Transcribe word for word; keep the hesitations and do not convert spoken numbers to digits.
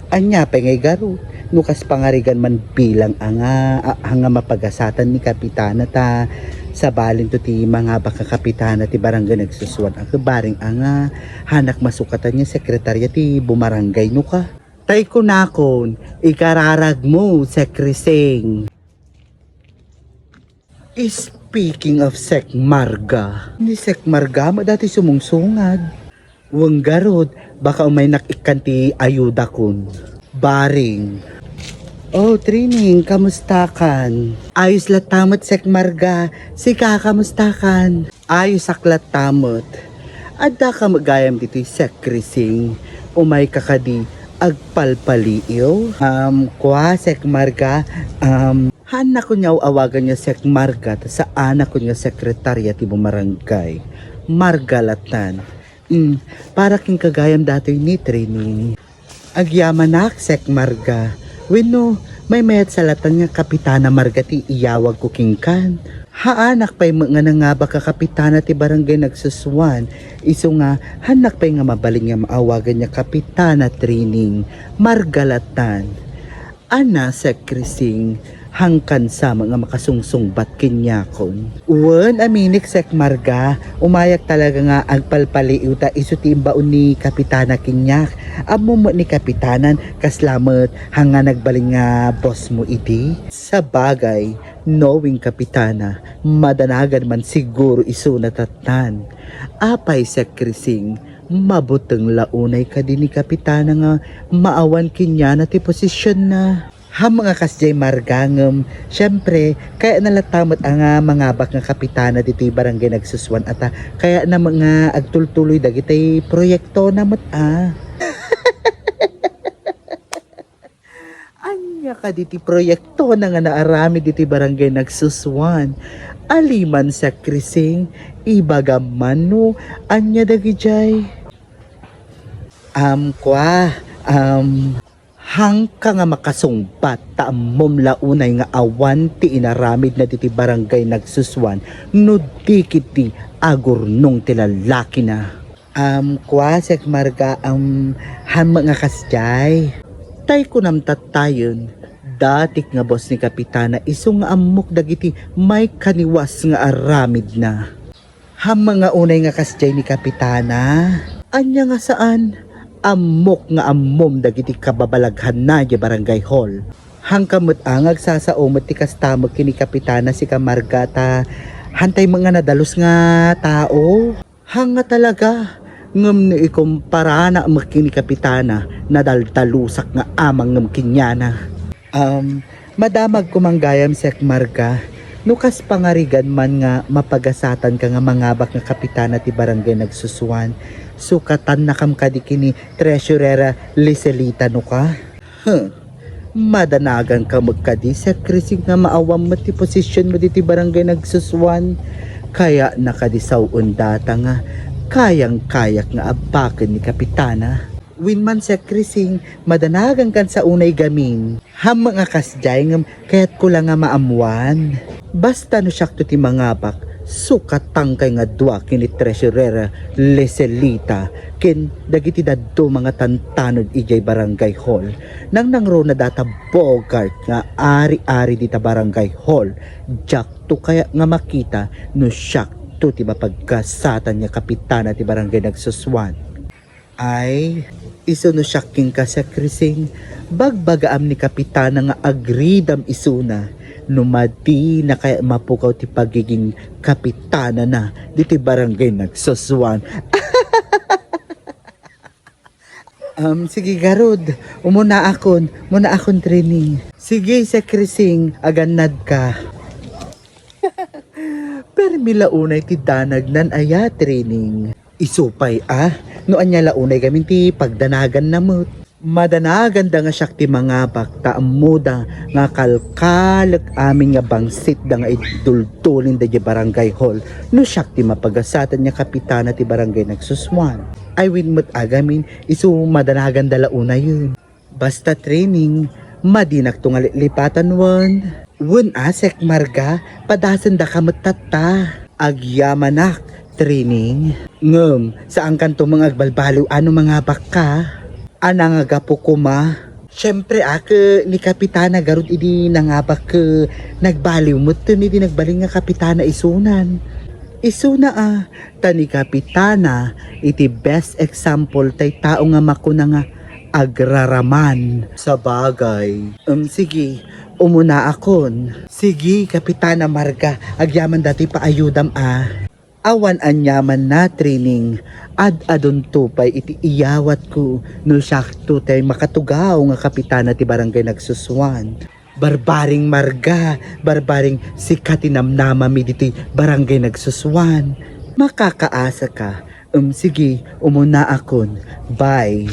Ania pay nga igarud, no kas pangarigan man bilang anga, a-, anga mapagasatan ni Kapitana ta sabalin to ti mangabak nga kapitana ti barangay nagsusuan a kebaring anga, hanak masukatan nga sekretarya ti bumaranggay no ka. Tay kunakon, ikararag mo, Sekrising. Speaking of Sek Marga, ni Sek Marga met dati sumungsungad. Wen garud, baka umaynak ikkan ti ayudakon. Baring. Oh, Trining, kamustakan? Ayos latta met, Sek Marga. Sika, kamustakan? Ayosak latta met. Adda ka met gayam ditoy Sek Rising. Umay ka kadi agpalpaliiw? Um, kua, Sek Marga, um, haanakon nga aw-awagan nga Sek Marga, ta saanakon nga sekretarya ti bumaranggay. Marga latan. Mm, para ken kagayam datoy ni Trining. Agyamanak, Sek Marga. Wenno, maymayat sa latan nga Kapitana Marga ti iyawagko kenkan. Haanak pay met nga nangabak a kapitana ti barangay nagsusuan. Isu nga, haannak pay nga mabalin nga maawagan nga Kapitana Trining. Marga latan. Ana, Sek Rising, hangkan sa met nga makasungsungbat keniakon. Wen, aminek, Sek Marga, umayak talaga nga agpalpaliiw ta isu ti imbaon ni Kapitana keniak. Ammom met ni Kapitanan, kasla met hanga nagbalin nga boss mo idi. Sabagay, knowing Kapitana, madanagan man siguro isuna tattan. Apay, Sek Rising, mabuteng la unay kadi ni Kapitana nga maawan keniana ti posisionna. Haan nga kasdiay, Marga, ngem, siyempre, kayatna latta met a nga mangabak nga kapitana ditoy barangay nagsusuan a ta kayatna met nga agtultuloy dagiti proyektona met a. Ania kadi ti proyektona nga naaramid ditoy barangay nagsusuan? Aliman, Sek Rising, ibagam man no ania dagidiay. Um, kua, um, Hangka nga makasungbat ta ammom la unay nga awan ti inaramidna ditoy barangay nagsusuan no di ketdi agurnong ti lalakina. Um, kua, Sek Marga, um, haan met nga kasdiay. Tay kunam tattayen, datik nga boss ni Kapitana isu nga ammok dagiti maikaniwas nga aramidna. Haan met nga unay nga kasdiay ni Kapitana. Ania nga saan? Ammok nga ammom dagiti kababalaghanna idiay barangay hall. Hangka met a nga agsasao met ti kasta met ken ni Kapitana, sika Marga, ta haantay met nga nadalus nga tao. Haan nga talaga, ngem no ikumparanak met ken ni Kapitana, nadaldalusak nga amangngem keniana. Um, madamagko man gayam, Sek Marga, no kas pangarigan man nga mapagasatanka nga mangabak nga kapitana ti barangay nagsusuan, sukatannakam kadi ken ni Treasurera Liselita no ka? Huh. Madanaganka met kadi, Sek Rising, nga maawan met ti posisionmo ditoy barangay nagsusuan? Kayatna kadi sawen data nga kayang-kayak nga abbaken ni Kapitana? Wen man, Sek Rising, madanagankan sa unay gamin. Haan met nga kasdiay ngem kayatko la nga maammuan. Basta no siakto ti mangabak, sukatankay nga dua ken ni Treasurera Liselita ken dagiti dadduma nga tantanod idiay barangay hall. Nangnangruna data Bogart nga ari-ari dita barangay hall. Diakto kayat nga makita no siakto ti mapaggasatan nga kapitana ti barangay nagsusuan. Ay, isu no siak kenka, Sek Rising, bagbagaam ni Kapitana nga agridam isuna no madina kayat mapukaw ti pagiging kapitanana ditoy barangay nagsusuan. Um, sige garud, umunaakon, munaakon, Trining. Sige, Sek Rising, agannadka. Permi la unay ti danagnan aya, Trining. Isu pay a, no ania la unay gamin ti pagdanaganna met. Madanaganda nga siak ti mangabak ta ammoda nga kalkalek amin nga bangsitda nga iduldulinda idiay barangay hall no siak ti mapagasatan nga kapitana ti barangay nagsusuan. Ay wen met a gamin, isu madanaganda la unayen. Basta, Trining, madinakto nga liplipatan wen. Wen a, Sek Marga, padasendaka met tatta. Agyamanak, Trining. Ngem, saankanto met nga agbalbaliw a no mangabakka. A nangagapu koma. Siyempre, ah, ket ni Kapitana garud idi nangabak ket nagbaliw metten idi nagbalin nga Kapitana isunan. Isuna, ah, ta ni Kapitana iti best example tay tao nga makuna nga agraraman. Sabagay. Em, sige, umunaakon. Sige, Kapitana Marga, agyaman datoy paayudam, ah. Awan aniamanna, Trining. Ad-adunto pay iti iyawatko no siakto tay makatugaw nga Kapitana ti Barangay Nagsusuan. Barbaring Marga, barbaring sika ti namnamami ditoy Barangay Nagsusuan. Makakaasaka. Em, sige, umunaakon. Bye.